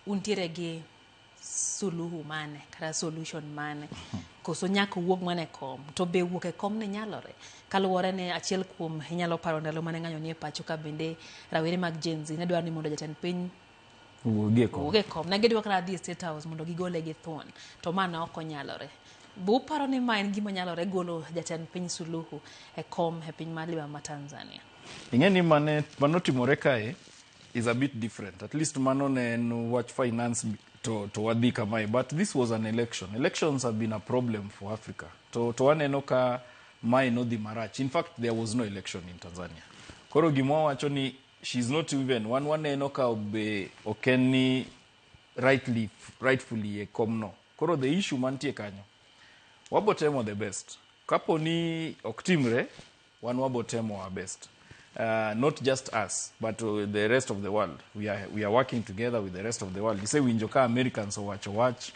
Untiere gi suluhu mane kata solution mane? Koso nyaka owuog mana e kom? To be wuok e kom ni nyalore? Kaluwore ni achiel kuom inyalo paro ndalo mane ng'anyo nie pacho ka bende rawere mag Gen Z ne dwaro ni mondo jatend piny Wuogi e kom. owuog e kom. Ne gidwa kata dhi e State House mondo gigole gi thuon. To ma ne ok onyalore. Be uparo ni ma en gima nyalore golo jatend piny Suluhu e kom e piny mar libamba ma Tanzania? Ing'e ni mane manotimore kae is a bit different. At least mano ne en wach finance to wadhi kamae. But this was an election. Elections have been a problem for Africa. To waneno ka mae nodhi marach. In fact, there was no election in Tanzania. Koro gima wawacho ni she's not even wan waneno ka be ok en ni rightfully e komno. Koro the issue mantie kanyo, wabo temo the best. Kapo ni ok timre, wan wabo temo our best. Not just us, but the rest of the world. We are working together with the rest of the world. Isewinjo ka Americans owacho wach,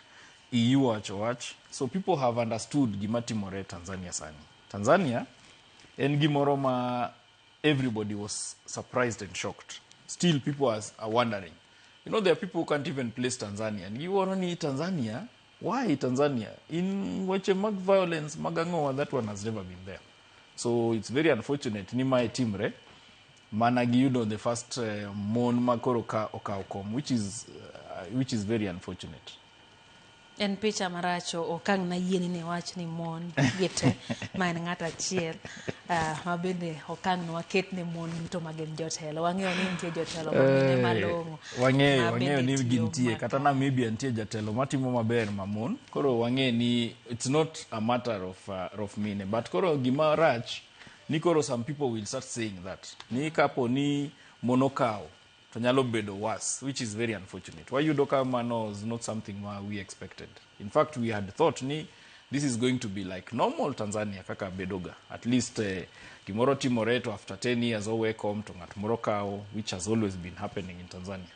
EU owacho wach. So people have understood gima timore Tanzania sani. Tanzania en gimoro ma everybody was surprised and shocked. Still people are wondering. There are people who can't even place Tanzania. And giwuoro ni Tanzania, why Tanzania? In weche mag violence, mag ang'owa, that one has never been there. So it's very unfortunate ni mae timre mana giyudo the first mon ma koro ka okawo kom, which is very unfortunate. En picha maracho, ok ang' nayieni ni wach ni mon gite, ma en ng'ato achiel ma bende ok ang' waket ne mon duto ma gin jotelo. Wang'eyo ni nitie jotelo ma mine malong'o. Wang'eyo ma wang'eyo bende ni tiyo gintie kata makare. Namibia nitie jatelo matimo maber ma mon. Koro wang'e ni it's not a matter of mine, but koro gima rach ni koro some people will start saying that ni kapo ni mon okawo to nyalo bedo worse, which is very unfortunate. Wayudo ka mano was not something ma we expected. In fact, we had thought ni this is going to be like normal Tanzania kaka bedoga. At least gimoro timore to after 10 years owe kom to ng'at moro kawo, which has always been happening in Tanzania.